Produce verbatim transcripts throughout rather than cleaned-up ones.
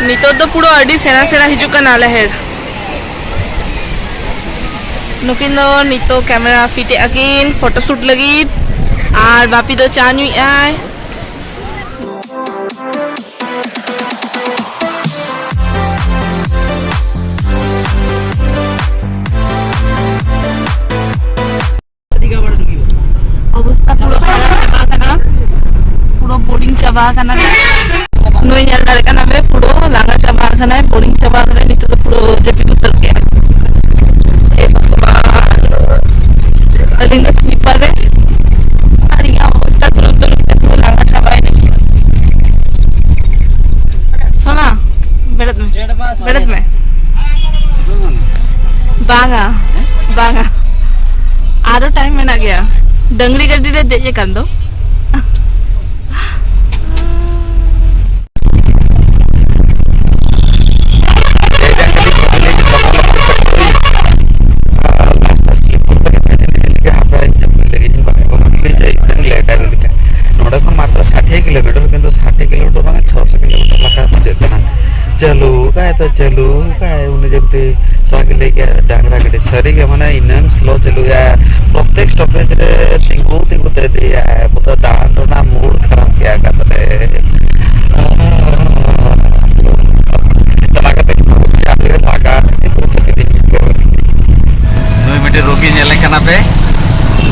ᱱᱤᱛᱚᱜ ᱫᱚ ᱯᱩᱨᱟᱹ ᱟᱹᱰᱤ ᱥᱮᱬᱟ ᱥᱮᱬᱟ ᱦᱤᱡᱩᱜ ᱠᱟᱱᱟ ᱞᱮᱦᱮᱨ᱾ ᱱᱩᱠᱤᱱ ᱫᱚ ᱱᱤᱛᱚᱜ ᱠᱮᱢᱮᱨᱟ ᱯᱷᱤᱴ ᱮᱫ ᱟᱹᱠᱤᱱ ᱯᱷᱳᱴᱳ ᱥᱩᱴ ᱞᱟᱹᱜᱤᱫ, ᱟᱨ ᱵᱟᱯᱤ ᱫᱚ ᱪᱟ ᱧᱩᱭᱮᱫ ᱟᱭ᱾ ᱚᱵᱚᱥᱛᱟ ᱯᱩᱨᱟᱹ ᱠᱷᱟᱨᱟᱯ ᱪᱟᱵᱟ ᱟᱠᱟᱱᱟ, ᱯᱩᱨᱟᱹ ᱵᱳᱨᱤᱝ ᱪᱟᱵᱟ ᱟᱠᱟᱱᱟ᱾ ᱱᱩᱭ ᱧᱮᱞ ᱫᱟᱲᱮᱭᱟᱜ ᱠᱟᱱᱟ ᱯᱮ, ᱯᱩᱨᱟᱹ ᱞᱟᱸᱜᱟ ᱪᱟᱵᱟ ᱟᱠᱟᱱᱟᱭ, ᱵᱳᱨᱤᱝ ᱪᱟᱵᱟ ᱟᱠᱟᱱᱟᱭ, ᱱᱤᱛᱚᱜ ᱫᱚ ᱯᱩᱨᱟᱹ ᱡᱟᱹᱯᱤᱫ ᱩᱛᱟᱹᱨ ᱠᱮᱜᱼᱟᱭ᱾ ᱮ ᱵᱟᱵᱟ, ᱟᱹᱞᱤᱧ ᱫᱚ ᱥᱞᱤᱯᱟᱨ ᱨᱮ, ᱟᱨ ᱤᱧᱟᱹᱜ ᱚᱵᱚᱥᱛᱟ ᱯᱩᱨᱟᱹ ᱩᱛᱟᱹᱨ ᱠᱮᱜᱼᱟᱭ, ᱯᱩᱨᱟᱹ ᱞᱟᱸᱜᱟ ᱪᱟᱵᱟᱭᱮᱱᱟᱹᱧ᱾ ᱥᱳᱱᱟ, ᱵᱮᱨᱮᱫ ᱢᱮ, ᱵᱮᱨᱮᱫ ᱢᱮ᱾ ᱵᱟᱝᱟ, ᱵᱟᱝᱟ, ᱟᱨᱚ ᱴᱟᱭᱤᱢ ᱢᱮᱱᱟᱜ ᱜᱮᱭᱟ᱾ ᱰᱟᱹᱝᱨᱤ ᱜᱟᱹᱰᱤ ᱨᱮ ᱫᱮᱡ ᱟᱠᱟᱱ ᱫᱚ᱾ ᱱᱚᱰᱮ ᱠᱷᱚᱱ ᱢᱟᱛᱨᱚ ᱥᱟᱴᱷᱮ ᱠᱤᱞᱳᱢᱤᱴᱟᱨ, ᱠᱤᱱᱛᱩ ᱥᱟᱴᱷᱮ ᱠᱤᱞᱳᱢᱤᱴᱟᱨ ᱵᱟᱝ, ᱪᱷᱚᱥᱚ ᱠᱤᱞᱳᱢᱤᱴᱟᱨ ᱞᱮᱠᱟ ᱵᱩᱡᱷᱟᱹᱜ ᱠᱟᱱᱟ᱾ ᱪᱟᱹᱞᱩ ᱠᱟᱭ ᱛᱚ ᱪᱟᱹᱞᱩ ᱠᱟᱭ, ᱩᱱᱤ ᱡᱮᱢᱛᱤ ᱥᱟᱜ ᱞᱟᱹᱭ ᱠᱮᱫ ᱰᱟᱝᱨᱟ ᱜᱟᱹᱰᱤ, ᱥᱟᱹᱨᱤᱜᱮ ᱢᱟᱱᱮ ᱤᱱᱟᱹᱝ ᱥᱞᱳ ᱪᱟᱹᱞᱩᱭᱟ, ᱯᱨᱚᱛᱮᱠ ᱥᱴᱚᱯᱮᱡᱽ ᱨᱮ ᱛᱤᱸᱜᱩ ᱛᱤᱸᱜᱩ ᱛᱮ ᱤᱫᱤᱭᱟᱭ, ᱯᱩᱨᱟᱹ ᱫᱟᱬᱟᱱ ᱨᱮᱱᱟᱜ ᱢᱩᱰ ᱠᱷᱟᱨᱟᱯ ᱜᱮᱭᱟ ᱮᱠᱟᱛᱨᱮ᱾ ᱪᱟᱞᱟᱣ ᱠᱟᱛᱮ ᱞᱟᱜᱟ᱾ ᱱᱩᱭ ᱢᱤᱫᱴᱮᱱ ᱨᱩᱜᱤ ᱧᱮᱞᱮ ᱠᱟᱱᱟ ᱯᱮ,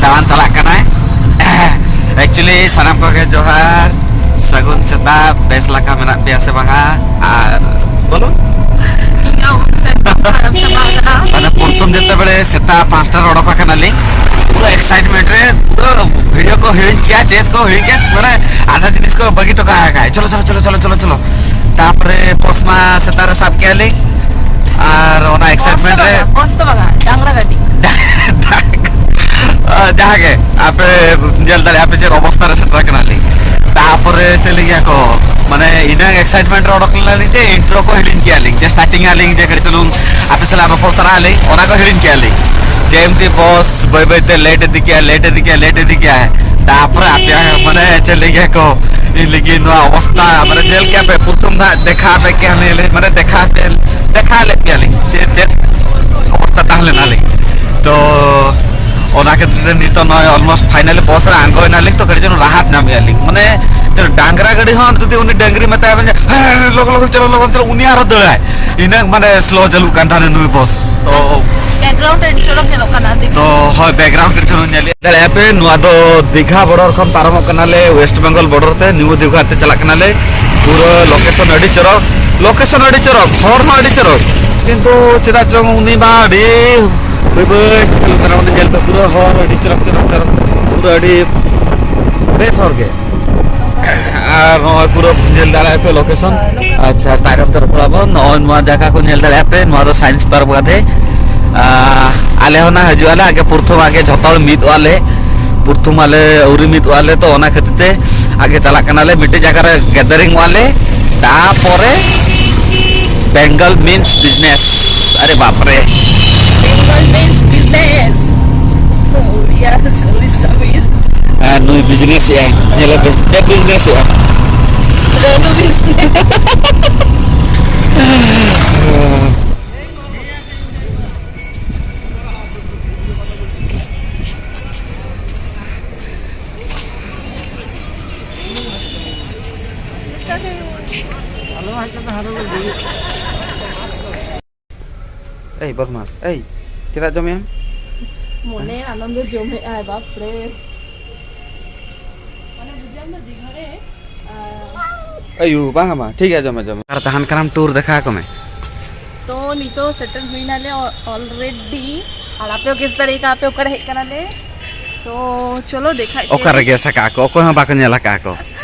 ᱫᱟᱬᱟᱱ ᱪᱟᱞᱟᱜ ᱠᱟᱱᱟᱭ᱾ Actually ᱥᱟᱱᱟᱢ ᱠᱚᱜᱮ ᱡᱚᱦᱟᱨ, ᱥᱟᱹᱜᱩᱱ ᱥᱮᱛᱟᱜ, ᱵᱮᱥ ᱞᱮᱠᱟ ᱢᱮᱱᱟᱜ ᱯᱮᱭᱟ ᱥᱮ ᱵᱟᱝᱟ? ᱟᱨ ᱵᱚᱞᱚ᱾ ᱤᱧᱟᱹᱜ ᱚᱵᱚᱥᱛᱟ ᱮᱠᱫᱚᱢ ᱠᱷᱟᱨᱟᱯ ᱪᱟᱵᱟ ᱟᱠᱟᱱᱟ᱾ ᱢᱟᱱᱮ ᱯᱨᱚᱛᱷᱚᱢ ᱡᱮᱛᱮ ᱵᱮᱲᱮ ᱥᱮᱛᱟᱜ ᱯᱟᱸᱪᱴᱟ ᱨᱮ ᱚᱰᱚᱠ ᱟᱠᱟᱱᱟᱞᱤᱧ, ᱯᱩᱨᱟᱹ excitement ᱨᱮ, ᱯᱩᱨᱟᱹ video ᱠᱚ ᱦᱤᱲᱤᱧ ᱠᱮᱜᱼᱟ, ᱪᱮᱫ ᱠᱚ ᱦᱤᱲᱤᱧ ᱠᱮᱜᱼᱟ, ᱢᱟᱱᱮ ᱟᱫᱷᱟ ᱡᱤᱱᱤᱥ ᱠᱚ ᱵᱟᱹᱜᱤ ᱦᱚᱴᱚ ᱠᱟᱜᱼᱟ᱾ ᱪᱚᱞᱚ, ᱪᱚᱞᱚ, ᱪᱚᱞᱚ, ᱪᱚᱞᱚ, ᱪᱚᱞᱚ, ᱪᱚᱞᱚ᱾ ᱛᱟᱯᱚᱨᱮ ᱵᱚᱥ ᱢᱟ ᱥᱮᱛᱟᱜ ᱨᱮ ᱥᱟᱵ ᱠᱮᱜᱼᱟ ᱞᱤᱧ, ᱟᱨ ᱚᱱᱟ excitement ᱨᱮ ᱵᱚᱥ ᱫᱚ ᱵᱟᱝᱟ, ᱰᱟᱝᱨᱟ ᱜᱟᱹᱰᱤ᱾ ᱡᱟᱦᱟᱸ ᱜᱮ, ᱟᱯᱮ ᱧᱮᱞ ᱫᱟᱲᱮᱭᱟᱜᱼᱟ ᱯᱮ ᱪᱮᱫ ᱚᱵᱚᱥᱛᱟ ᱨᱮ ᱥᱮᱴᱮᱨ ᱟᱠᱟᱱᱟᱞᱤᱧ᱾ ᱛᱟᱯᱚᱨᱮ ᱪᱮᱫ ᱞᱟᱹᱭ ᱜᱮᱭᱟ ᱠᱚ, ᱢᱟᱱᱮ ᱤᱱᱟᱹᱝ excitement ᱨᱮ ᱚᱰᱚᱠ ᱞᱮᱱᱟᱞᱤᱧ ᱡᱮ intro ᱠᱚ ᱦᱤᱲᱤᱧ ᱠᱮᱜᱼᱟ ᱞᱤᱧ, ᱡᱮ starting ᱟᱹᱞᱤᱧ ᱡᱮ ᱠᱟᱹᱴᱤᱡ ᱪᱩᱞᱩᱝ ᱟᱯᱮ ᱥᱟᱞᱟᱜ ᱨᱚᱯᱚᱲ ᱛᱟᱨᱟ ᱟᱹᱞᱤᱧ, ᱚᱱᱟ ᱠᱚ ᱦᱤᱲᱤᱧ ᱠᱮᱜᱼᱟ ᱞᱤᱧ᱾ ᱡᱮ ᱮᱢᱛᱤ ᱵᱚᱥ ᱵᱟᱹᱭ ᱵᱟᱹᱭ ᱛᱮ late ᱤᱫᱤ ᱠᱮᱜᱼᱟ, late ᱤᱫᱤ ᱠᱮᱜᱼᱟ, late ᱤᱫᱤ ᱠᱮᱜᱼᱟ᱾ ᱛᱟᱯᱚᱨᱮ ᱟᱯᱮᱭᱟᱜ ᱢᱟᱱᱮ ᱪᱮᱫ ᱞᱟᱹᱭ ᱜᱮᱭᱟ ᱠᱚ, ᱞᱟᱹᱜᱤᱫ ᱱᱚᱣᱟ ᱚᱵᱚᱥᱛᱟ, ᱢᱟᱱᱮ ᱧᱮᱞ ᱠᱮᱫ ᱯᱮ, ᱯᱨᱚᱛᱷᱚᱢ ᱫᱷᱟᱣ ᱫᱮᱠᱷᱟ ᱯᱮ ᱠᱮᱭᱟ ᱞᱮ, ᱢᱟᱱᱮ ᱫᱮᱠᱷᱟ ᱯᱮ, ᱫᱮᱠᱷᱟ ᱞᱮᱫ ᱯᱮᱭᱟᱞᱤᱧ ᱪᱮᱫ ᱪᱮᱫ ᱚᱵᱚᱥᱛᱟ ᱛᱟᱦᱮᱸ ᱞᱮᱱᱟ ᱞᱤᱧ᱾ ᱛᱚ ᱚᱱᱟ ᱠᱷᱟᱹᱛᱤᱨ ᱛᱮ ᱱᱤᱛᱚᱜ ᱱᱚᱜᱼᱚᱭ almost finally ᱵᱚᱥ ᱨᱮ ᱟᱬᱜᱚᱭᱮᱱᱟᱞᱤᱧ, ᱛᱚ ᱠᱟᱹᱴᱤᱡ ᱪᱩᱞᱩᱝ ᱨᱟᱦᱟᱛ ᱧᱟᱢᱮᱫᱼᱟ ᱞᱤᱧ᱾ ᱢᱟᱱᱮ ᱰᱟᱝᱨᱟ ᱜᱟᱹᱰᱤ ᱦᱚᱸ ᱡᱩᱫᱤ ᱩᱱᱤ ᱰᱟᱹᱝᱨᱤ ᱢᱮᱛᱟᱭ ᱵᱮᱱ ᱡᱮ, "ᱦᱮᱸ, ᱞᱚᱜᱚ ᱞᱚᱜᱚ ᱪᱚᱞᱚ, ᱞᱚᱜᱚ ᱪᱚᱞᱚ", ᱩᱱᱤ ᱟᱨᱚ ᱫᱟᱹᱲᱟᱭ᱾ ᱤᱱᱟᱹᱜ ᱢᱟᱱᱮ ᱥᱞᱳ ᱪᱟᱹᱞᱩᱜ ᱠᱟᱱ ᱛᱟᱦᱮᱸᱱᱟ ᱱᱩᱭ ᱵᱚᱥ᱾ ᱛᱚ ᱵᱮᱠᱜᱨᱟᱣᱩᱱᱰ ᱨᱮ ᱟᱹᱰᱤ ᱪᱚᱨᱚᱠ ᱧᱮᱞᱚᱜ ᱠᱟᱱᱟ, ᱫᱮᱠᱷ᱾ ᱛᱚ ᱦᱳᱭ, ᱵᱮᱠᱜᱨᱟᱣᱩᱱᱰ ᱠᱟᱹᱴᱤᱡ ᱪᱩᱞᱩᱝ ᱧᱮᱞᱮᱫᱼᱟ᱾ ᱫᱟᱲᱮᱭᱟᱜᱼᱟ ᱯᱮ, ᱱᱚᱣᱟ ᱫᱚ ᱫᱤᱜᱷᱟ ᱵᱚᱰᱚᱨ ᱠᱷᱚᱱ ᱯᱟᱨᱚᱢᱚᱜ ᱠᱟᱱᱟᱞᱮ, ᱳᱭᱮᱥᱴ ᱵᱮᱝᱜᱚᱞ ᱵᱚᱰᱚᱨ ᱛᱮ ᱱᱤᱭᱩ ᱫᱤᱜᱷᱟ ᱛᱮ ᱪᱟᱞᱟᱜ ᱠᱟᱱᱟᱞᱮ᱾ ᱯᱩᱨᱟᱹ ᱞᱳᱠᱮᱥᱚᱱ ᱟᱹᱰᱤ ᱪᱚᱨᱚᱠ, ᱞᱳᱠᱮᱥᱚᱱ ᱟᱹᱰᱤ ᱪᱚᱨᱚᱠ, ᱦᱚᱲ ᱦᱚᱸ ᱟᱹᱰᱤ ᱪᱚᱨᱚᱠ, ᱠᱤᱱᱛᱩ ᱪᱮᱫᱟᱜ ᱪᱚᱝ ᱩᱱᱤ ᱢᱟ ᱟᱹᱰᱤ ᱵᱟᱹᱭ ᱵᱟᱹᱭ ᱪᱟᱹᱞᱩᱜ ᱠᱟᱱᱟ, ᱚᱸᱰᱮ ᱧᱮᱞ ᱯᱮ ᱯᱩᱨᱟᱹ ᱦᱚᱲ ᱟᱹᱰᱤ ᱪᱚᱨᱚᱠ ᱪᱚᱨᱚᱠ ᱪᱚᱨᱚᱠ, ᱯᱩᱨᱟᱹ ᱟᱹᱰᱤ ᱵᱮᱥ ᱦᱚᱲ ᱜᱮ᱾ ᱟᱨ ᱱᱚᱜᱼᱚᱭ ᱯᱩᱨᱟᱹ ᱧᱮᱞ ᱫᱟᱲᱮᱭᱟᱜ ᱯᱮ ᱞᱳᱠᱮᱥᱚᱱ᱾ ᱟᱪᱪᱷᱟ, ᱛᱟᱭᱚᱢ ᱛᱮ ᱨᱚᱯᱚᱲ ᱟᱵᱚᱱ᱾ ᱱᱚᱜᱼᱚᱭ ᱱᱚᱣᱟ ᱡᱟᱭᱜᱟ ᱠᱚ ᱧᱮᱞ ᱫᱟᱲᱮᱭᱟᱜ ᱯᱮ, ᱱᱚᱣᱟ ᱫᱚ ᱥᱟᱭᱮᱱᱥ ᱯᱟᱨᱠ ᱵᱟᱫᱮ᱾ ᱟᱨ ᱟᱞᱮ ᱦᱚᱸ ᱱᱟ ᱦᱤᱡᱩᱜ ᱟᱞᱮ, ᱟᱜᱮ ᱯᱨᱚᱛᱷᱚᱢ ᱟᱜᱮ ᱡᱷᱚᱛᱚ ᱦᱚᱲ ᱢᱤᱫᱚᱜ ᱟᱞᱮ, ᱯᱨᱚᱛᱷᱚᱢ ᱟᱞᱮ ᱟᱹᱣᱨᱤ ᱢᱤᱫᱚᱜ ᱟᱞᱮ, ᱛᱚ ᱚᱱᱟ ᱠᱷᱟᱹᱛᱤᱨ ᱛᱮ ᱟᱜᱮ ᱪᱟᱞᱟᱜ ᱠᱟᱱᱟᱞᱮ, ᱢᱤᱫᱴᱮᱡ ᱡᱟᱭᱜᱟ ᱨᱮ ᱜᱮᱫᱟᱨᱤᱝ ᱚᱜ ᱟᱞᱮ, ᱛᱟᱯᱚᱨᱮ ᱵᱮᱝᱜᱚᱞ ᱢᱤᱱᱥ ᱵᱤᱡᱽᱱᱮᱥ᱾ ᱟᱨᱮ ᱵᱟᱯ ᱨᱮ᱾ ᱵᱮᱝᱜᱚᱞ ᱢᱤᱱᱥ ᱵᱤᱡᱽᱱᱮᱥ᱾ ᱩᱲᱤᱭᱟ, ᱩᱲᱤᱥᱥᱟ ᱢᱤᱱ᱾ ᱟᱨ ᱱᱩᱭ ᱵᱤᱡᱽᱱᱮᱥ ᱮᱜᱼᱟᱭ, ᱧᱮᱞᱮ ᱯᱮ, ᱪᱮᱫ ᱵᱤᱡᱽᱱᱮᱥ ᱮᱜᱼᱟ? ᱨᱮᱱᱩ ᱵᱤᱡᱽᱱᱮᱥ᱾ ᱮᱭ ᱵᱚᱫᱢᱟᱥ, ᱮᱭ, ᱪᱮᱫᱟᱜ ᱡᱚᱢᱮᱜ ᱟᱢ? ᱢᱚᱱᱮ ᱟᱱᱚᱱᱫᱚ ᱡᱚᱢᱮᱜᱼᱟᱭ, ᱵᱟᱯ ᱨᱮ᱾ ᱢᱟᱱᱮ ᱵᱩᱡᱷᱟᱹᱣ ᱫᱚ ᱫᱤᱜᱷᱟ ᱨᱮ, ᱟᱨ ᱟᱭᱩ, ᱵᱟᱝ, ᱵᱟᱝ, ᱴᱷᱤᱠ ᱜᱮᱭᱟ, ᱡᱚᱢ ᱢᱮ, ᱡᱚᱢ ᱢᱮ᱾ ᱟᱨ ᱛᱟᱦᱮᱱ ᱠᱟᱱᱟᱢ, ᱴᱩᱨ ᱫᱮᱠᱷᱟᱣ ᱟᱠᱚ ᱢᱮ᱾ ᱛᱚ, ᱱᱤᱛᱚᱜ ᱥᱮᱴᱮᱨ ᱦᱩᱭᱱᱟᱞᱮ ᱚ-, already᱾ ᱟᱨ ᱟᱯᱮ ᱦᱚᱸ ᱜᱮᱥ ᱫᱟᱲᱮ ᱠᱟᱜᱼᱟ ᱯᱮ ᱚᱠᱟᱨᱮ ᱦᱮᱡ ᱠᱟᱱᱟᱞᱮ᱾ ᱛᱚ, ᱪᱚᱞᱚ ᱫᱮᱠᱷᱟᱭ ᱯᱮ᱾ ᱚᱠᱟᱨᱮ ᱜᱮᱥ ᱟᱠᱟᱜᱼᱟ ᱠᱚ? ᱚᱠᱚᱭ ᱦᱚᱸ ᱵᱟᱠᱚ ᱧᱮᱞ ᱟᱠᱟᱜᱼᱟ ᱠᱚ᱾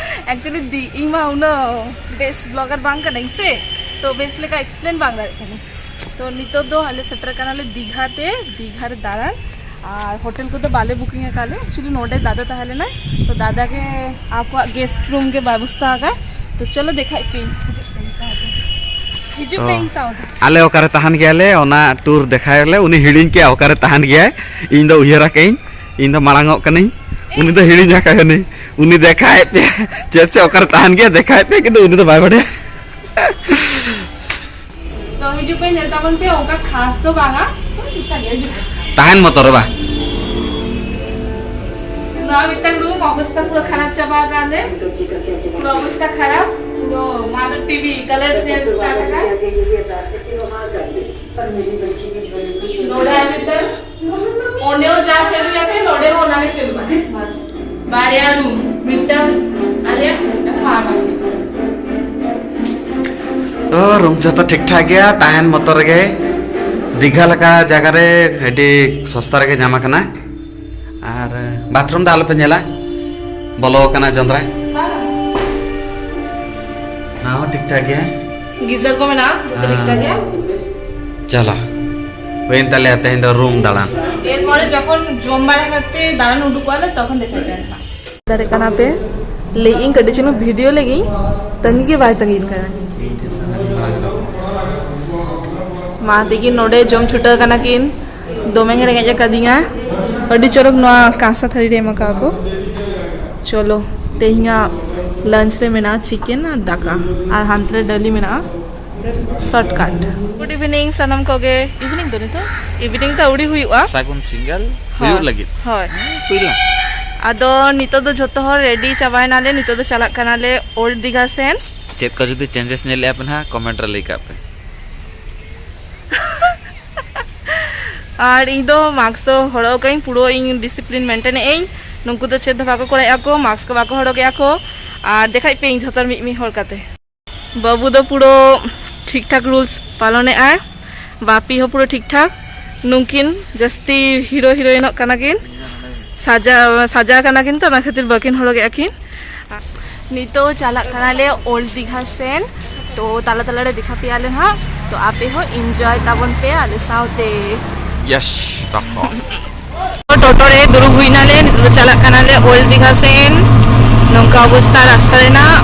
Actually, ᱫᱤ-, ᱤᱧ ᱢᱟ ᱩᱱᱟᱹᱜ ᱵᱮᱥ ᱵᱞᱚᱜᱟᱨ ᱵᱟᱝ ᱠᱟᱹᱱᱟᱹᱧ ᱥᱮ, ᱛᱚ ᱵᱮᱥ ᱞᱮᱠᱟ explain ᱵᱟᱝ ᱫᱟᱲᱮᱭᱟᱜ ᱠᱟᱹᱱᱟᱹᱧ᱾ ᱛᱚ ᱱᱤᱛᱚᱜ ᱫᱚ ᱟᱞᱮ ᱥᱮᱴᱮᱨ ᱠᱟᱱᱟᱞᱮ ᱫᱤᱜᱷᱟ ᱛᱮ, ᱫᱤᱜᱷᱟ ᱨᱮ ᱫᱟᱬᱟᱱ᱾ ᱟᱨ ᱦᱳᱴᱮᱞ ᱠᱚᱫᱚ ᱵᱟᱞᱮ ᱵᱩᱠᱤᱝ ᱟᱠᱟᱫ ᱞᱮ, actually ᱱᱚᱰᱮ ᱫᱟᱫᱟ ᱛᱟᱦᱮᱸ ᱞᱮᱱᱟᱭ, ᱛᱚ ᱫᱟᱫᱟ ᱜᱮ ᱟᱠᱚᱣᱟᱜ ᱜᱮᱥᱴ ᱨᱩᱢ ᱜᱮ ᱵᱮᱵᱚᱥᱛᱷᱟ ᱟᱠᱟᱫ᱾ ᱛᱚ ᱪᱚᱞᱚ ᱫᱮᱠᱷᱟᱭ ᱯᱮ, ᱦᱤᱡᱩᱜ ᱯᱮ ᱤᱧ ᱥᱟᱶᱛᱮ, ᱦᱤᱡᱩᱜ ᱯᱮ ᱛᱚ ᱤᱧ ᱥᱟᱶᱛᱮ᱾ ᱟᱞᱮ ᱚᱠᱟᱨᱮ ᱛᱟᱦᱮᱱ ᱜᱮᱭᱟᱞᱮ, ᱚᱱᱟ ᱴᱩᱨ ᱫᱮᱠᱷᱟᱭᱟᱞᱮ᱾ ᱩᱱᱤ ᱦᱤᱲᱤᱧ ᱠᱮᱜᱼᱟ ᱚᱠᱟᱨᱮ ᱛᱟᱦᱮᱱ ᱜᱮᱭᱟᱭ, ᱤᱧ ᱫᱚ ᱩᱭᱦᱟᱹᱨ ᱟᱠᱟᱜ ᱟᱹᱧ, ᱤᱧ ᱫᱚ ᱢᱟᱲᱟᱝ ᱚᱜ ᱠᱟᱹᱱᱟᱹᱧ᱾ ᱩᱱᱤ ᱫᱚ ᱦᱤᱲᱤᱧ ᱟᱠᱟᱫ ᱩᱱᱤ᱾ ᱩᱱᱤ ᱫᱮᱠᱷᱟᱭᱮᱫ ᱯᱮᱭᱟ ᱪᱮᱫ ᱪᱮᱫ ᱚᱠᱟᱨᱮ ᱛᱟᱦᱮᱱ ᱜᱮᱭᱟ, ᱫᱮᱠᱷᱟᱭᱮᱫ ᱯᱮᱭᱟ, ᱠᱤᱱᱛᱩ ᱩᱱᱤ ᱫᱚ ᱵᱟᱭ ᱵᱟᱰᱟᱭᱟ᱾ ᱛᱚ ᱦᱤᱡᱩᱜ ᱯᱮ, ᱧᱮᱞ ᱛᱟᱵᱚᱱ ᱯᱮ, ᱚᱱᱠᱟ ᱠᱷᱟᱥ ᱫᱚ ᱵᱟᱝᱟ, ᱛᱚ ᱴᱷᱤᱠ ᱴᱷᱟᱠ ᱜᱮ ᱦᱤᱡᱩᱜ ᱯᱮ᱾ ᱛᱟᱦᱮᱱ ᱢᱚᱛᱚ ᱨᱮ ᱵᱟ᱾ ᱱᱚᱣᱟ ᱢᱤᱫᱴᱟᱝ ᱨᱩᱢ, ᱚᱵᱚᱥᱛᱟ ᱯᱩᱨᱟᱹ ᱠᱷᱟᱨᱟᱯ ᱪᱟᱵᱟ ᱟᱠᱟᱱ ᱞᱮ, ᱯᱩᱨᱟᱹ ᱚᱵᱚᱥᱛᱟ ᱠᱷᱟᱨᱟᱯ, ᱯᱩᱨᱟᱹ ᱢᱟᱫᱚᱨ ᱴᱤᱵᱷᱤ ᱠᱟᱞᱟᱨ ᱪᱮᱧᱡ ᱥᱴᱟᱨᱴ ᱟᱠᱟᱱ᱾ ᱱᱚᱰᱮ ᱟᱨ ᱢᱤᱫᱴᱟᱝ, ᱚᱸᱰᱮ ᱦᱚᱸ ᱡᱟ ᱪᱟᱹᱞᱩᱭᱟᱯᱮ, ᱱᱚᱰᱮ ᱦᱚᱸ ᱚᱱᱟᱜᱮ ᱪᱟᱹᱞᱩᱜᱼᱟ᱾ ᱵᱟᱥ, ᱵᱟᱨᱭᱟ ᱨᱩᱢ, ᱢᱤᱫᱴᱟᱝ ᱟᱞᱮᱭᱟᱜ, ᱢᱤᱫᱴᱟᱝ ᱢᱟ ᱵᱟᱯᱞᱟ᱾ ᱛᱚ ᱨᱩᱢ ᱡᱚᱛᱚ ᱴᱷᱤᱠ ᱴᱷᱟᱠ ᱜᱮᱭᱟ, ᱛᱟᱦᱮᱱ ᱢᱚᱛᱚ ᱨᱮᱜᱮ᱾ ᱫᱤᱜᱷᱟ ᱞᱮᱠᱟ ᱡᱟᱭᱜᱟ ᱨᱮ ᱟᱹᱰᱤ ᱥᱚᱥᱛᱟ ᱨᱮᱜᱮ ᱧᱟᱢ ᱟᱠᱟᱱᱟ᱾ ᱟᱨ ᱵᱟᱛᱷᱨᱩᱢ ᱫᱚ ᱟᱞᱚᱯᱮ ᱧᱮᱞᱟ, ᱵᱚᱞᱚ ᱟᱠᱟᱱᱟ ᱡᱚᱸᱫᱽᱨᱟ᱾ ᱱᱚᱣᱟ ᱦᱚᱸ ᱴᱷᱤᱠ ᱴᱷᱟᱠ ᱜᱮᱭᱟ᱾ ᱜᱤᱡᱟᱨ ᱠᱚ ᱢᱮᱱᱟᱜᱼᱟ, ᱡᱚᱛᱚ ᱴᱷᱤᱠ ᱴᱷᱟᱠ ᱜᱮᱭᱟ᱾ ᱪᱟᱞᱟ, ᱦᱩᱭᱮᱱ ᱛᱟᱞᱮᱭᱟ ᱛᱮᱦᱮᱧ ᱫᱚ ᱨᱩᱢ ᱫᱟᱬᱟᱱ᱾ ᱮᱨᱯᱚᱨᱮ ᱡᱚᱠᱷᱚᱱ ᱡᱚᱢ ᱵᱟᱲᱟ ᱠᱟᱛᱮ ᱫᱟᱬᱟᱱ ᱩᱰᱩᱠᱚᱜᱼᱟ ᱞᱮ, ᱛᱚᱠᱷᱚᱱ ᱫᱮᱠᱷᱟᱭ ᱯᱮ ᱦᱟᱸᱜ᱾ ᱫᱟᱲᱮ ᱠᱟᱱᱟ ᱯᱮ, ᱞᱟᱹᱭᱮᱫ ᱤᱧ ᱠᱟᱹᱴᱤᱡ ᱪᱩᱞᱩᱝ ᱵᱷᱤᱰᱤᱭᱳ ᱞᱟᱹᱜᱤᱫ, ᱛᱟᱺᱜᱤ ᱜᱮ ᱵᱟᱭ ᱛᱟᱺᱜᱤ ᱠᱟᱱᱟ᱾ ᱢᱟ ᱛᱮᱜᱮ ᱱᱚᱰᱮ ᱡᱚᱢ ᱪᱷᱩᱴᱟᱹᱣ ᱠᱟᱱᱟ ᱠᱤᱱ, ᱫᱚᱢᱮ ᱜᱮ ᱨᱮᱸᱜᱮᱡ ᱟᱠᱟᱫᱤᱧᱟ᱾ ᱟᱹᱰᱤ ᱪᱚᱨᱚᱠ ᱱᱚᱣᱟ ᱠᱟᱸᱥᱟ ᱛᱷᱟᱹᱨᱤ ᱨᱮ ᱮᱢ ᱟᱠᱟᱫ ᱠᱚ᱾ ᱪᱚᱞᱚ, ᱛᱮᱦᱮᱧᱟᱜ ᱞᱟᱧᱪ ᱨᱮ ᱢᱮᱱᱟᱜᱼᱟ ᱪᱤᱠᱮᱱ ᱟᱨ ᱫᱟᱠᱟ, ᱟᱨ ᱦᱟᱱᱛᱮ ᱨᱮ ᱰᱟᱹᱞᱤ ᱢᱮᱱᱟᱜᱼᱟ᱾ ᱥᱚᱨᱴᱠᱟᱴ᱾ ᱜᱩᱰ ᱤᱵᱷᱤᱱᱤᱝ ᱥᱟᱱᱟᱢ ᱠᱚᱜᱮ᱾ ᱤᱵᱷᱤᱱᱤᱝ ᱫᱚ ᱱᱤᱛᱚᱜ, ᱤᱵᱷᱤᱱᱤᱝ ᱫᱚ ᱟᱹᱣᱲᱤ ᱦᱩᱭᱩᱜᱼᱟ᱾ ᱥᱟᱹᱜᱩᱱ ᱥᱤᱸᱜᱟᱞ ᱦᱳᱭ, ᱦᱩᱭᱩᱜ ᱞᱟᱹᱜᱤᱫ᱾ ᱦᱳᱭ᱾ ᱦᱩᱭᱱᱟ᱾ ᱟᱫᱚ ᱱᱤᱛᱚᱜ ᱫᱚ ᱡᱷᱚᱛᱚ ᱦᱚᱲ ᱨᱮᱰᱤ ᱪᱟᱵᱟᱭᱮᱱᱟᱞᱮ, ᱱᱤᱛᱚᱜ ᱫᱚ ᱪᱟᱞᱟᱜ ᱠᱟᱱᱟᱞᱮ ᱳᱞᱰ ᱫᱤᱜᱷᱟ ᱥᱮᱱ᱾ ᱪᱮᱫ ᱠᱚ ᱡᱩᱫᱤ ᱪᱮᱧᱡᱮᱥ ᱧᱮᱞ ᱞᱮᱜᱼᱟ ᱯᱮ ᱱᱟᱦᱟᱜ, ᱠᱚᱢᱮᱱᱴ ᱨᱮ ᱞᱟᱹᱭ ᱠᱟᱜ ᱯᱮ᱾ ᱟᱨ ᱤᱧ ᱫᱚ ᱢᱟᱥᱠ ᱫᱚ ᱦᱚᱨᱚᱜ ᱟᱠᱟᱫᱟᱹᱧ, ᱯᱩᱨᱟᱹ ᱤᱧ ᱰᱤᱥᱤᱯᱞᱤᱱ ᱢᱮᱱᱴᱮᱱ ᱮᱫ ᱟᱹᱧ᱾ ᱱᱩᱠᱩ ᱫᱚ ᱪᱮᱫ ᱦᱚᱸ ᱵᱟᱠᱚ ᱠᱚᱨᱟᱣᱮᱫᱼᱟ ᱠᱚ, ᱢᱟᱥᱠ ᱠᱚ ᱵᱟᱠᱚ ᱦᱚᱨᱚᱜᱮᱫᱼᱟ ᱠᱚ᱾ ᱟᱨ ᱫᱮᱠᱷᱟᱡ ᱯᱮ ᱤᱧ ᱡᱷᱚᱛᱚ ᱢᱤᱫ ᱢᱤᱫ ᱦᱚᱲ ᱠᱟᱛᱮ᱾ ᱵᱟᱹᱵᱩ ᱫᱚ ᱯᱩᱨᱟᱹ ᱴᱷᱤᱠ ᱴᱷᱟᱠ ᱨᱩᱞᱥ ᱯᱟᱞᱚᱱᱮᱫ ᱟᱭ, ᱵᱟᱯᱤ ᱦᱚᱸ ᱯᱩᱨᱟᱹ ᱴᱷᱤᱠ ᱴᱷᱟᱠ᱾ ᱱᱩᱝᱠᱤᱱ ᱡᱟᱹᱥᱛᱤ ᱦᱤᱨᱳ ᱦᱤᱨᱳᱭᱤᱱᱚᱜ ᱠᱟᱱᱟ ᱠᱤᱱ, ᱥᱟᱡᱟ ᱥᱟᱡᱟ ᱠᱟᱱᱟ ᱠᱤᱱ ᱛᱚ, ᱚᱱᱟ ᱠᱷᱟᱹᱛᱤᱨ ᱵᱟᱹᱠᱤᱱ ᱦᱚᱨᱚᱜᱮᱜᱼᱟ ᱠᱤᱱ᱾ ᱱᱤᱛᱚᱜ ᱪᱟᱞᱟᱜ ᱠᱟᱱᱟᱞᱮ ᱳᱞᱰ ᱫᱤᱜᱷᱟ ᱥᱮᱱ, ᱛᱚ ᱛᱟᱞᱟ ᱛᱟᱞᱟᱨᱮ ᱫᱮᱠᱷᱟ ᱯᱮᱭᱟᱞᱮ ᱱᱟᱦᱟᱜ᱾ ᱛᱚ ᱟᱯᱮ ᱦᱚᱸ ᱤᱱᱡᱚᱭ ᱛᱟᱵᱚᱱ ᱯᱮ ᱟᱞᱮ ᱥᱟᱶᱛᱮ᱾ ᱭᱮᱥ, ᱴᱚᱴᱚ ᱨᱮ ᱫᱩᱲᱩᱵ ᱦᱩᱭ ᱱᱟᱞᱮ, ᱱᱤᱛᱚᱜ ᱫᱚ ᱪᱟᱞᱟᱜ ᱠᱟᱱᱟᱞᱮ ᱳᱞᱰ ᱫᱤᱜᱷᱟ ᱥᱮᱱ᱾ ᱱᱚᱝᱠᱟ ᱚᱵᱚᱥᱛᱟ ᱨᱟᱥᱛᱟ ᱨᱮᱱᱟᱜ,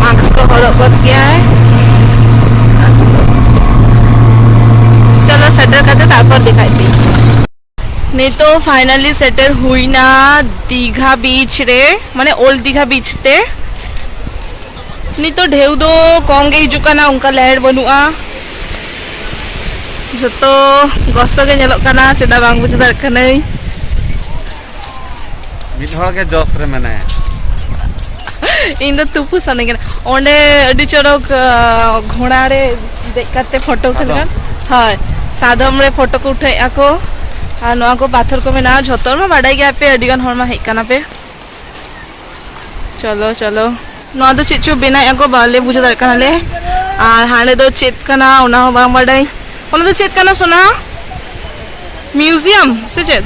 ᱢᱟᱥᱠ ᱠᱚ ᱦᱚᱨᱚᱜ ᱜᱚᱫ ᱜᱮᱭᱟᱭ᱾ ᱪᱚᱞᱚ ᱥᱮᱴᱮᱨ ᱠᱟᱛᱮ ᱛᱟᱨᱯᱚᱨ ᱫᱮᱠᱷᱟᱭ ᱯᱮ᱾ ᱱᱤᱛᱚᱜ finally ᱥᱮᱴᱮᱨ ᱦᱩᱭᱱᱟ ᱫᱤᱜᱷᱟ beach ᱨᱮ, ᱢᱟᱱᱮ old ᱫᱤᱜᱷᱟ beach ᱛᱮ᱾ ᱱᱤᱛᱚᱜ ᱰᱷᱮᱣ ᱫᱚ ᱠᱚᱢ ᱜᱮ ᱦᱤᱡᱩᱜ ᱠᱟᱱᱟ, ᱚᱱᱠᱟ ᱞᱮᱦᱮᱨ ᱵᱟᱹᱱᱩᱜᱼᱟ᱾ ᱡᱷᱚᱛᱚ ᱜᱚᱥᱚ ᱜᱮ ᱧᱮᱞᱚᱜ ᱠᱟᱱᱟ, ᱪᱮᱫᱟᱜ ᱵᱟᱝ ᱵᱩᱡᱷᱟᱹᱣ ᱫᱟᱲᱮᱭᱟᱜ ᱠᱟᱹᱱᱟᱹᱧ᱾ ᱢᱤᱫ ᱦᱚᱲ ᱜᱮ ᱡᱚᱥ ᱨᱮ ᱢᱮᱱᱟᱭᱟ᱾ ᱤᱧ ᱫᱚ ᱛᱩᱯᱩ ᱥᱟᱱᱟᱧ ᱠᱟᱱᱟ᱾ ᱚᱸᱰᱮ ᱟᱹᱰᱤ ᱪᱚᱨᱚᱠ, ᱟᱸ, ᱜᱷᱚᱲᱟ ᱨᱮ ᱫᱮᱡ ᱠᱟᱛᱮ ᱯᱷᱳᱴᱳ ᱩᱴᱷᱟᱹᱣ ᱥᱟᱫᱚᱢ? ᱞᱮᱠᱷᱟᱱ᱾ ᱦᱳᱭ, ᱥᱟᱫᱚᱢ ᱨᱮ ᱯᱷᱳᱴᱳ ᱠᱚ ᱩᱴᱷᱟᱹᱣᱮᱫᱼᱟ ᱠᱚ᱾ ᱟᱨ ᱱᱚᱣᱟ ᱠᱚ ᱯᱟᱛᱷᱚᱨ ᱠᱚ ᱢᱮᱱᱟᱜᱼᱟ, ᱡᱷᱚᱛᱚ ᱦᱚᱲ ᱢᱟ ᱵᱟᱰᱟᱭ ᱜᱮᱭᱟ ᱯᱮ, ᱟᱹᱰᱤ ᱜᱟᱱ ᱦᱚᱲ ᱢᱟ ᱦᱮᱡ ᱠᱟᱱᱟ ᱯᱮ᱾ ᱪᱚᱞᱚ, ᱪᱚᱞᱚ᱾ ᱱᱚᱣᱟ ᱫᱚ ᱪᱮᱫ ᱪᱚ ᱵᱮᱱᱟᱣᱮᱫᱼᱟ ᱠᱚ, ᱵᱟᱞᱮ ᱵᱩᱡᱷᱟᱹᱣ ᱫᱟᱲᱮᱭᱟᱜ ᱠᱟᱱᱟᱞᱮ᱾ ᱟᱨ ᱦᱟᱸᱰᱮ ᱫᱚ ᱪᱮᱫ ᱠᱟᱱᱟ, ᱚᱱᱟ ᱦᱚᱸ ᱵᱟᱝ ᱵᱟᱰᱟᱭ᱾ ᱚᱱᱟ ᱫᱚ ᱪᱮᱫ ᱠᱟᱱᱟ, ᱥᱳᱱᱟ? ᱢᱤᱭᱩᱡᱤᱭᱟᱢ ᱥᱮ ᱪᱮᱫ?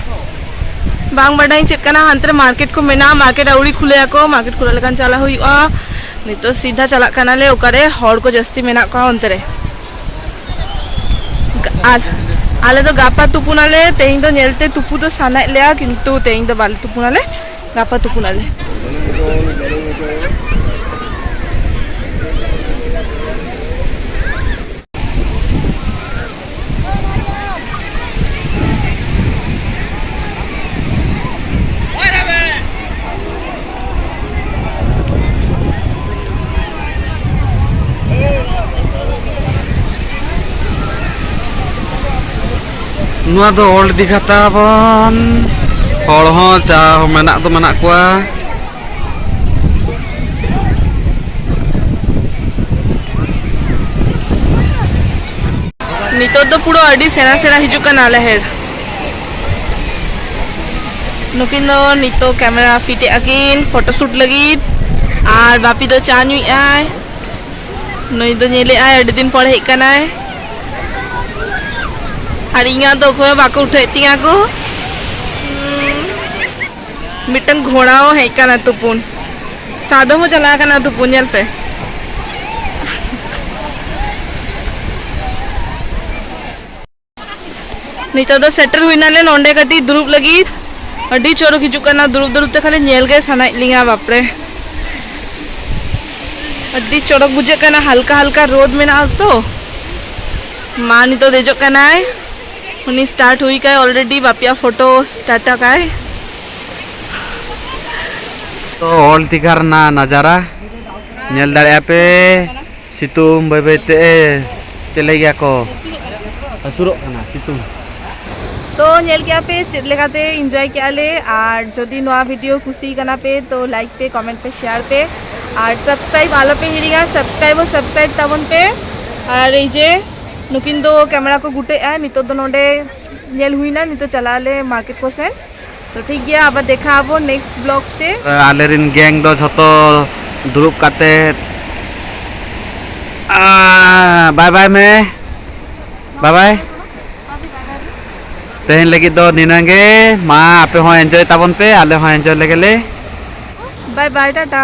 ᱵᱟᱝ ᱵᱟᱰᱟᱭ ᱪᱮᱫ ᱠᱟᱱᱟ᱾ ᱦᱟᱱᱛᱮ ᱨᱮ ᱢᱟᱨᱠᱮᱴ ᱠᱚ ᱢᱮᱱᱟᱜᱼᱟ, ᱢᱟᱨᱠᱮᱴ ᱟᱹᱣᱨᱤ ᱠᱷᱩᱞᱟᱹᱭᱟᱠᱚ, ᱢᱟᱨᱠᱮᱴ ᱠᱷᱩᱞᱟᱹ ᱞᱮᱠᱷᱟᱱ ᱪᱟᱞᱟᱜ ᱦᱩᱭᱩᱜᱼᱟ᱾ ᱱᱤᱛᱚᱜ ᱥᱤᱫᱷᱟ ᱪᱟᱞᱟᱜ ᱠᱟᱱᱟᱞᱮ ᱚᱠᱟᱨᱮ ᱦᱚᱲ ᱠᱚ ᱡᱟᱹᱥᱛᱤ ᱢᱮᱱᱟᱜ ᱠᱚᱣᱟ ᱚᱱᱛᱮ ᱨᱮ᱾ ᱟᱨ ᱟᱞᱮ ᱫᱚ ᱜᱟᱯᱟ ᱛᱩᱯᱩᱱᱟᱞᱮ, ᱛᱮᱦᱮᱧ ᱫᱚ ᱧᱮᱞᱛᱮ ᱛᱩᱯᱩ ᱫᱚ ᱥᱟᱱᱟᱭᱮᱫ ᱞᱮᱭᱟ, ᱠᱤᱱᱛᱩ ᱛᱮᱦᱮᱧ ᱫᱚ ᱵᱟᱞᱮ ᱛᱩᱯᱩᱱᱟᱞᱮ, ᱜᱟᱯᱟ ᱛᱩᱯᱩᱱᱟᱞᱮ᱾ ᱱᱚᱣᱟ ᱫᱚ ᱳᱞᱰ ᱫᱤᱜᱷᱟ ᱛᱟᱵᱚᱱ᱾ ᱦᱚᱲ ᱦᱚᱸ ᱪᱟ ᱢᱮᱱᱟᱜ ᱫᱚ ᱢᱮᱱᱟᱜ ᱠᱚᱣᱟ᱾ ᱱᱤᱛᱚᱜ ᱫᱚ ᱯᱩᱨᱟᱹ ᱟᱹᱰᱤ ᱥᱮᱬᱟ ᱥᱮᱬᱟ ᱦᱤᱡᱩᱜ ᱠᱟᱱᱟ ᱞᱮᱦᱮᱨ᱾ ᱱᱩᱠᱤᱱ ᱫᱚ ᱱᱤᱛᱚᱜ ᱠᱮᱢᱮᱨᱟ ᱯᱷᱤᱴ ᱮᱫ ᱟᱹᱠᱤᱱ ᱯᱷᱳᱴᱳ ᱥᱩᱴ ᱞᱟᱹᱜᱤᱫ᱾ ᱟᱨ ᱵᱟᱯᱤ ᱫᱚ ᱪᱟ ᱧᱩᱭᱮᱫ ᱟᱭ᱾ ᱱᱩᱭ ᱫᱚ ᱧᱮᱞᱮᱫ ᱟᱭ, ᱟᱹᱰᱤ ᱫᱤᱱ ᱯᱚᱨ ᱦᱮᱡ ᱠᱟᱱᱟᱭ᱾ ᱟᱨ ᱤᱧᱟᱹᱜ ᱫᱚ ᱚᱠᱚᱭ ᱦᱚᱸ ᱵᱟᱠᱚ ᱩᱴᱷᱟᱹᱣᱮᱫ ᱛᱤᱧᱟᱹ ᱠᱚ᱾ ᱢᱤᱫᱴᱟᱝ ᱜᱷᱚᱲᱟ ᱦᱚᱸ ᱦᱮᱡ ᱠᱟᱱᱟ ᱛᱩᱯᱩᱱ᱾ ᱥᱟᱫᱚᱢ ᱦᱚᱸ ᱪᱟᱞᱟᱣ ᱠᱟᱱᱟ ᱛᱩᱯᱩᱱ, ᱧᱮᱞ ᱯᱮ᱾ ᱱᱤᱛᱚᱜ ᱫᱚ ᱥᱮᱴᱮᱨ ᱦᱩᱭᱱᱟᱞᱮ ᱱᱚᱸᱰᱮ ᱠᱟᱹᱴᱤᱡ ᱫᱩᱲᱩᱵ ᱞᱟᱹᱜᱤᱫ᱾ ᱟᱹᱰᱤ ᱪᱚᱨᱚᱠ ᱦᱤᱡᱩᱜ ᱠᱟᱱᱟ, ᱫᱩᱲᱩᱵ ᱫᱩᱲᱩᱵ ᱛᱮ ᱠᱷᱟᱹᱞᱤ ᱧᱮᱞ ᱜᱮ ᱥᱟᱱᱟᱭᱮᱫ ᱞᱤᱧᱟ, ᱵᱟᱯᱨᱮ᱾ ᱟᱹᱰᱤ ᱪᱚᱨᱚᱠ ᱵᱩᱡᱷᱟᱹᱜ ᱠᱟᱱᱟ, ᱦᱟᱞᱠᱟ ᱦᱟᱞᱠᱟ ᱨᱳᱫ ᱢᱮᱱᱟᱜᱼᱟ ᱛᱚ᱾ ᱢᱟ ᱱᱤᱛᱚᱜ ᱫᱮᱡᱚᱜ ᱠᱟᱱᱟᱭ᱾ ᱩᱱᱤ start ᱦᱩᱭ ᱠᱟᱭ already, ᱵᱟᱯᱤᱭᱟ ᱯᱷᱳᱴᱳ start ᱟᱠᱟᱭ᱾ ᱛᱚ ᱚᱞ ᱴᱤᱠᱟ ᱨᱮᱱᱟᱜ ᱱᱟᱡᱟᱨᱟ ᱧᱮᱞ ᱫᱟᱲᱮᱭᱟᱜᱼᱟ ᱯᱮ, ᱥᱤᱛᱩᱝ ᱵᱟᱹᱭ ᱵᱟᱹᱭ ᱛᱮ ᱪᱮᱞᱮ ᱜᱮᱭᱟ ᱠᱚ, ᱦᱟᱹᱥᱩᱨᱚᱜ ᱠᱟᱱᱟ ᱥᱤᱛᱩᱝ᱾ ᱛᱚ ᱧᱮᱞ ᱠᱮᱜᱼᱟ ᱯᱮ ᱪᱮᱫ ᱞᱮᱠᱟᱛᱮ enjoy ᱠᱮᱜᱼᱟ ᱞᱮ, ᱟᱨ ᱡᱩᱫᱤ ᱱᱚᱣᱟ video ᱠᱩᱥᱤ ᱠᱟᱱᱟ ᱯᱮ ᱛᱚ like ᱯᱮ, comment ᱯᱮ, share ᱯᱮ, ᱟᱨ subscribe ᱟᱞᱚ ᱯᱮ ᱦᱤᱲᱤᱧᱟ, subscribe ᱦᱚᱸ subscribe ᱛᱟᱵᱚᱱ ᱯᱮ᱾ ᱟᱨ ᱮᱭ ᱡᱮ ᱱᱩᱠᱤᱱ ᱫᱚ camera ᱠᱚ ᱜᱩᱴᱮᱜᱼᱟ, ᱱᱤᱛᱚᱜ ᱫᱚ ᱱᱚᱰᱮ ᱧᱮᱞ ᱦᱩᱭᱱᱟ, ᱱᱤᱛᱚᱜ ᱪᱟᱞᱟᱜ ᱟᱞᱮ market ᱠᱚ ᱥᱮᱱ᱾ ᱛᱚ ᱴᱷᱤᱠ ᱜᱮᱭᱟ, ᱟᱵᱟᱨ ᱫᱮᱠᱷᱟ ᱟᱵᱚ next vlog ᱛᱮ᱾ ᱟᱞᱮᱨᱤᱱ gang ᱫᱚ ᱡᱷᱚᱛᱚ ᱫᱩᱲᱩᱵ ᱠᱟᱛᱮ, ᱟ, bye bye ᱢᱮ, bye bye᱾ ᱛᱮᱦᱮᱧ ᱞᱟᱹᱜᱤᱫ ᱫᱚ ᱱᱤᱱᱟᱹᱝ ᱜᱮ᱾ ᱢᱟ ᱟᱯᱮ ᱦᱚᱸ enjoy ᱛᱟᱵᱚᱱ ᱯᱮ, ᱟᱞᱮ ᱦᱚᱸ enjoy ᱞᱮᱜᱮ ᱞᱮ᱾ Bye bye, Tata.